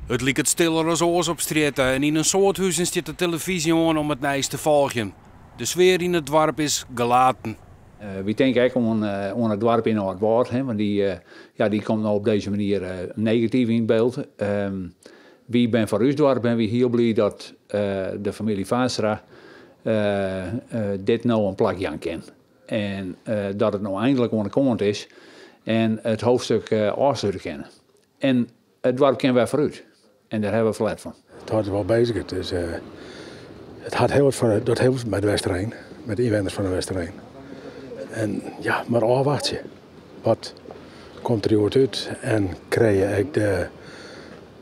It liket stiller as oars op strjitte en yn in soad huzen stiet de telefyzje oan om it nijs te folgjen. De sfear yn it doarp is gelaten. Wy tinke ek oan it doarp yn Aldwâld, want dy, ja, dy komt no op dizze manier negatyf yn byld. Wy binne foar ús doarp binne wy hiel bliid dat de famylje Vaatstra dit no in plak jaan kin. En dat it no eindelijk oan de kant is en it hoofdstuk ôfslute kinne. En it doarp kin wer foarút. En dêr hawwe we ferlet fan. It hâldt wol bezig. It is, it hat hiel wat foar, docht hiel wat mei de Westereen, mei de ynwenners fan de Westereen. En ja, mar ôfwachtsje. Wat komt der hjoed út en krije ek de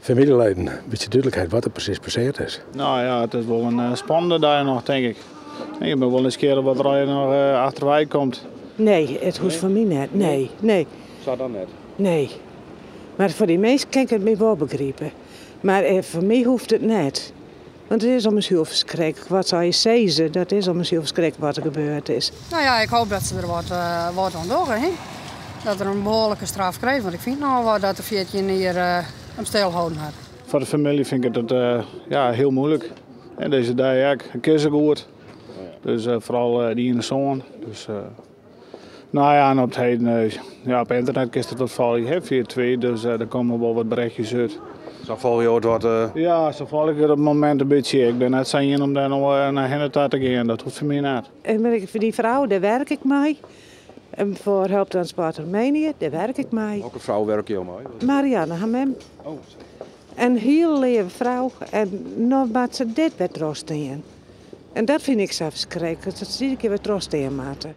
famyljeleden in bytsje dúdlikheid wat der presys passeard is. No ja, it is wol in spannende dei noch, tink ik. Ik bin wol nijsgjirrich wat der noch achterwei komt. Nee, it hoecht foar my net. Nee, nee. Sa dan net? Nee. Mar foar dy minsken kin ik it my wol begripe. Mar foar my hoecht it net. Want it is ommers hiel ferskriklik wat sy sizze. Dat is ommers hiel ferskriklik wat der gebeurd is. No ja, ik hoopje dat se der wat, wat oan dogge. Hè? Dat er in behoarlike straf krijt. Want ik fyn nochal wat dat er 14 jier him stilholden hat. Foar de famylje fyn ik it ja, hiel muoilik. En dizze dei ek. Ik ken se goed. Dus foaral dy iene soan. Dus, no ja, en op it heden, ja, op ynternet kinst it wat folgje, hè, fia Twitter, dus der komme wol wat berichtjes út. Sa folgje jo it wat? Ja, sa folgje ik it op it momint in bytsje. Ik bin net sa ien om dêr no nei hinne ta te gean, dat hoecht foar my net. En foar dy frou, dêr werk ik mei. En foar Hulptransport Roemenië, dêr werk ik mei. Hokker frou werke jo mei? Marianne, har mem. Oh. In hiel leave frou en no moat se dit wer trochstean. En dat fyn ik sa ferskriklik, dat se iedere kear wer trochstean moatte.